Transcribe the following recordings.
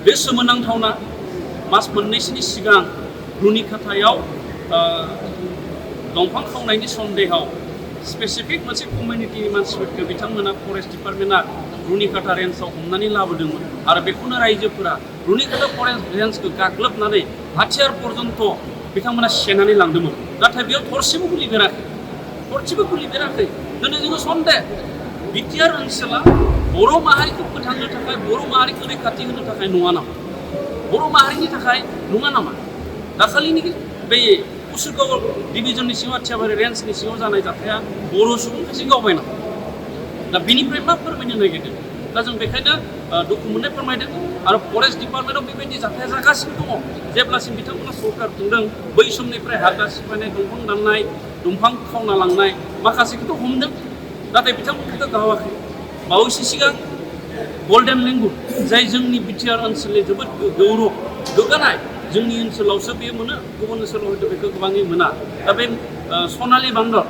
बे सोमोनांथावना मास मोननैसोनि सिगां रुनिकाटायाव दंफां खावनायनि सन्देहआव स्पेसिफिक मोनसे कमिउनिटिनि मानसिफोरखौ बिथांमोना फरेस्ट डिपार्टमेन्टआ रुनिकाटा रेन्जआव हमनानै लाबोदोंमोन आरो बेखौनो रायजोफोरा रुनिकाटा फरेस्ट रेन्जखौ गाग्लोबनानै हाथियार पर्यन्त बिथांमोना सेनानै लांदोंमोन नाथाय बेयाव थरसेबो गुलि बेराखै दिनै जोङो सन्देह बिटिआर ओनसोला बर' माहारिखौ फोथांनो थाखाय बर' माहारिखौ रैखाथि होनो थाखाय नङा नामा बर' माहारिनि थाखाय नङा नामा दाखालिनि बे कुसुगाव डिभिजननि सिङाव आथियाबारि रेन्जनि सिङाव जानाय जाथाया बर' सुबुंफोरजों गावबाय नामा दा बिनिफ्राय मा फोरमायनो नागिरदों दा जों बेखायनो दुखु मोननाय फोरमायदों आरो फरेस्ट डिपार्टमेन्टआव बेबायदि जाथाया जागासिनो दङ जेब्लासिम बिथांमोना सरकार खुंदों बै समनिफ्राय हाग्रा सिफायनाय दंफां दाननाय दंफां खावना लांनाय माखासेखौथ' हमदों नाथाय बिथांमोनखौथ' गावाखै बावैसो सिगां गल्डेन लेंगुर जाय जोंनि बिटिआर ओनसोलनि जोबोद गौरब गोग्गानाय जोंनि ओनसोलावसो बेयो मोनो गुबुन ओनसोलाव हयथ' बेखौ गोबाङै मोना दा बे सनालि बान्दर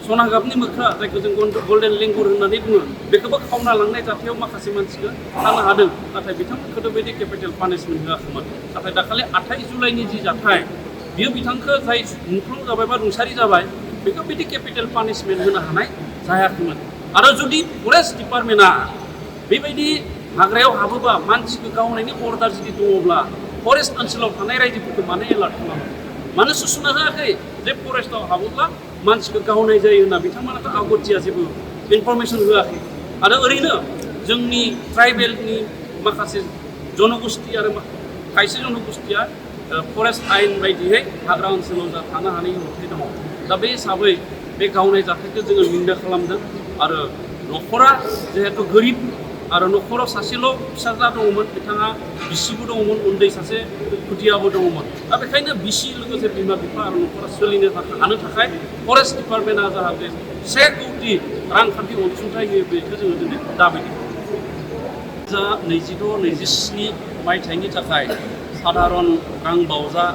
सना गाबनि मोख्रा जायखौ जों गल्डेन लेंगुर होननानै बुङो बेखौबो खावना लांनाय जाथायाव माखासे मानसिखौ थानो हादों नाथाय बिथांमोनखौथ' बेबायदि केपिटेल पानिशमेन्ट होआखैमोन नाथाय दाखालि 28 जुलाइनि जि जाथाय बियो बिथांखौ जाय मुंख्लं जाबाय बा रुंसारि जाबाय बेखौ बिदि केपिटेल पानिशमेन्ट होनो हानाय जायाखैमोन आरो जुदि फरेस्ट डिपार्टमेन्टआ बेबायदि हाग्रायाव हाबोबा मानसिखौ गावनायनि अर्डार जुदि दङब्ला फरेस्ट ओनसोलाव थानाय रायजोफोरखौ मानो एलार्ट खालामो मानो सुसुना होआखै जे फरेस्टआव हाबोब्ला मानसिखौ गावनाय जायो होनना बिथांमोनाथ' आगथिया जेबो इनफरमेसन होआखै आरो ओरैनो जोंनि ट्राइबेलनि माखासे जनगोष्ठी आरो खायसे जनगोष्ठीया फरेस्ट आयेन बायदियै हाग्रा ओनसोलाव जा थानो हानायनि मोन्थाय दङ दा बे हिसाबै बे गावनाय जाथायखौ जोङो निन्दा खालामदों आरो न'खरा जिहेतु गोरिब आरो न'खराव सासेल' फिसाज्ला दङमोन बिथाङा बिसिबो दङमोन उन्दै सासे खुदियाबो दङमोन दा बेखायनो बिसि लोगोसे बिमा बिफा आरो न'खरा सोलिनो थाखाय हानो थाखाय फरेस्ट डिपार्टमेन्टआ जाहाथे 1 कौटि रांखान्थि अनसुंथाइ होयो बेखौ जोङो दिनै दाबिदों जा 26-27 मायथाइनि थाखाय साधारन रां बावजा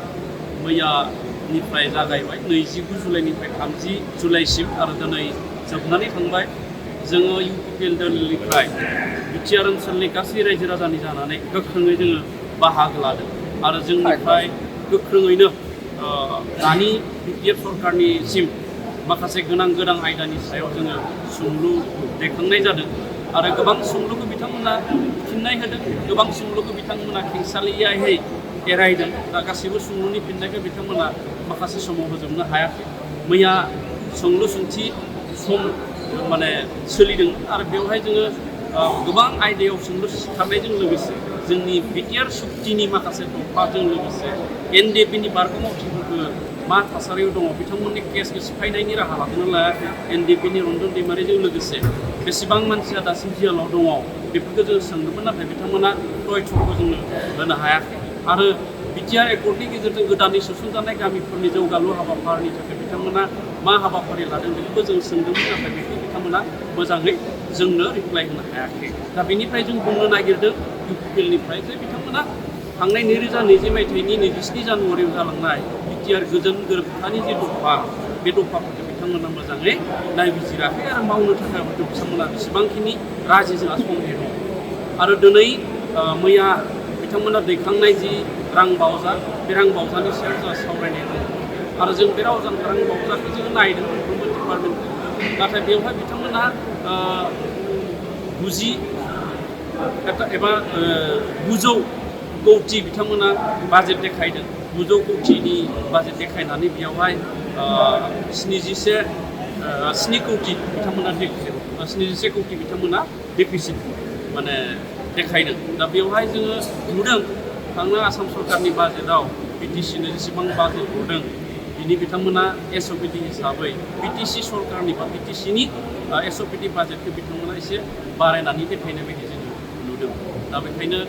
मैयानिफ्राय जागायबाय 29 जुलाइनिफ्राय 30 जुलाइसिम आरो दिनै जोबनानै थांबाय जोङो इउपिपिएल दलनिफ्राय बिटिआर ओनसोलनि गासै रायजो राजानि जानानै गोख्रोङै जोङो बाहागो लादों आरो जोंनिफ्राय गोख्रोङैनो दानि बिटिआर सरकारनिसिम माखासे गोनां आयदानि सायाव जोङो सोंलु दैखांनाय जादों आरो गोबां सोंलुखौ बिथांमोना फिननाय होदों गोबां सोंलुखौ बिथांमोना खेंसालियायै एरायदों दा गासैबो सोंलुनि फिननायखौ बिथांमोना माखासे समाव होजोबनो हायाखै मैया सोंलु सोंथि सम माने सोलिदों आरो बेवहाय जोङो गोबां आयदायाव सोंलु सिखारनायजों लोगोसे जोंनि बिटिआर सुक्तिनि माखासे दफाजों लोगोसे एनडिएफबिनि बारग' मावथिफोरखौ मा थासारियाव दङ बिथांमोननि केसखौ सिफायनायनि राहा लादोंना लायाखै एनडिएफबिनि रन्जन दैमारिजों लोगोसे बेसेबां मानसिया दासिम जेलाव दङ बेफोरखौ जों सोंदोंमोन नाथाय बिथांमोना तथ्यखौ जोंनो होनो हायाखै आरो बिटिआर एकर्डनि गेजेरजों गोदानै सोसनजानाय गामिफोरनि जौगालु हाबाफारिनि थाखाय बिथांमोना मा हाबाफारि लादों बेखौबो जों सोंदोंमोन नाथाय बेखौ बिथांमोना मोजाङै जोंनो रिप्लाइ होनो हायाखै दा बेनिफ्राय जों बुंनो नागिरदों इउपिपिएलनिफ्राय जे बिथांमोना थांनाय 2020 मायथाइनि 27 जानुवारियाव जालांनाय बिटिआर गोजोन गोरोबथानि जे दफा बे दफाफोरखौ बिथांमोना मोजाङै नायबिजिराखै आरो मावनो थाखाय हयथ' बिथांमोना बेसेबांखिनि राजि जोंहा सम दङ आरो दिनै मैया बिथांमोना दैखांनाय जि रां बावजा बे रां बावजानि सायाव जोंहा सावरायनाय दं आरो जों बे रां बावजाखौ जोङो नायदों मोनफ्रोमबो डिपार्टमेन्टखौ नाथाय बेवहाय बिथांमोना 90 एबा 900 कौटि बिथांमोना बाजेट देखायदों 900 कौटिनि बाजेट देखायनानै बेयावहाय 7 कौटि बिथांमोना 71 कौटि बिथांमोना डेफिसिट माने देखायदों दा बेवहाय जोङो नुदों थांनाय आसाम सरकारनि बाजेटआव बिटिसिनो जेसेबां बाजेट हरदों बिनि बिथांमोना एसअपिडि हिसाबै बिटिसि सरकारनि बा बिटिसिनि एसअपिडि बाजेटखौ बिथांमोना एसे बारायनानै देखायनाय बायदि जोङो नुदों दा बेखायनो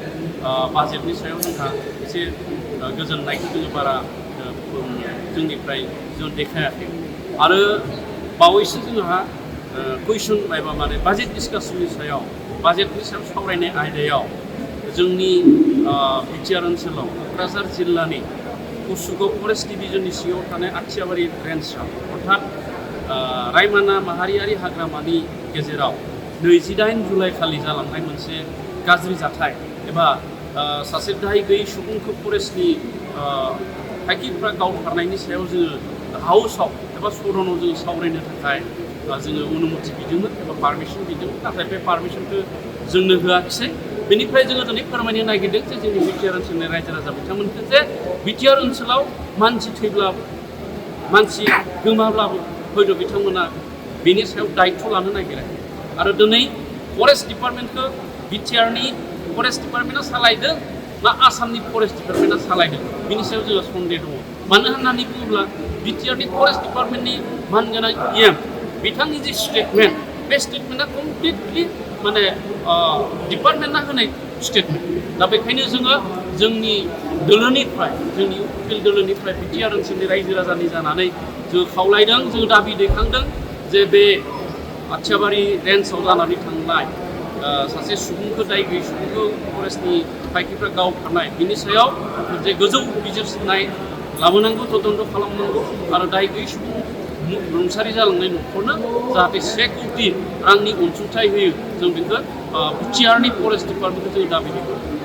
बाजेटनि सायाव जोंहा एसे गोजोननायखौ जोङो बारा जोंनिफ्राय जों देखायाखै आरो बावैसो जोंहा कुइसन माबा माने बाजेट डिसकासननि सायाव बाजेटनि सायाव सावरायनाय आयदायाव जोंनि बिटिआर ओनसोलाव क'क्राझार जिल्लानि कुसुगाव फरेस्ट डिभिजननि सिङाव थानाय आथियाबारि रेन्जआव अर्थात रायमाना माहारियारि हाग्रामानि गेजेराव 28 जुलाइ खालि जालांनाय मोनसे गाज्रि जाथाय एबा सासे दाय गैयै सुबुंखौ फरेस्टनि फायखिफ्रा गावथारनायनि सायाव जोङो हाउसआव एबा सदनाव जोङो सावरायनो थाखाय जोङो अनुमति बिदोंमोन एबा पारमिसन बिदोंमोन नाथाय बे पारमिसनखौ जोंनो होआखिसै बेनिफ्राय जोङो दिनै फोरमायनो नागिरदों जे जोंनि बिटिआर ओनसोलनि रायजो राजा बिथांमोनखौ जे बिटिआर ओनसोलाव मानसि थैब्लाबो मानसि गोमाब्लाबो हयथ' बिथांमोना बेनि सायाव दायित्व लानो नागिराखै आरो दिनै फरेस्ट डिपार्टमेन्टखौ बिटिआरनि फरेस्ट डिपार्टमेन्टआ सालायदों ना आसामनि फरेस्ट डिपार्टमेन्टआ सालायदों बिनि सायाव जोंहा सन्देह दङ मानो होननानै बुङोब्ला बिटिआरनि फरेस्ट डिपार्टमेन्टनि मानगोनां इएम बिथांनि जि स्टेटमेन्ट बे स्टेटमेन्टआ कमप्लिटलि माने डिपार्टमेन्टआ होनाय स्टेटमेन्ट दा बेखायनो जोङो जोंनि दोलोनिफ्राय जोंनि उकिल दोलोनिफ्राय बिटिआर ओनसोलनि रायजो राजानि जानानै जोङो खावलायदों जोङो दाबि दैखांदों जे बे आथियाबारि रेन्जआव जानानै थांनाय सासे सुबुंखौ दाय गैयै सुबुंखौ फरेस्टनि फायखिफ्रा गावथारनाय बिनि सायाव मोनसे गोजौ बिजिरसंनाय लाबोनांगौ तदन्त खालामनांगौ आरो दाय गैयै सुबुं रुंसारि जालांनाय न'खरनो जाहाथे 1 कोटि रांनि अनसुंथाइ होयो जों बेखौ बिटिआरनि फरेस्ट डिपार्टमेन्टखौ जों दाबि दैखांदों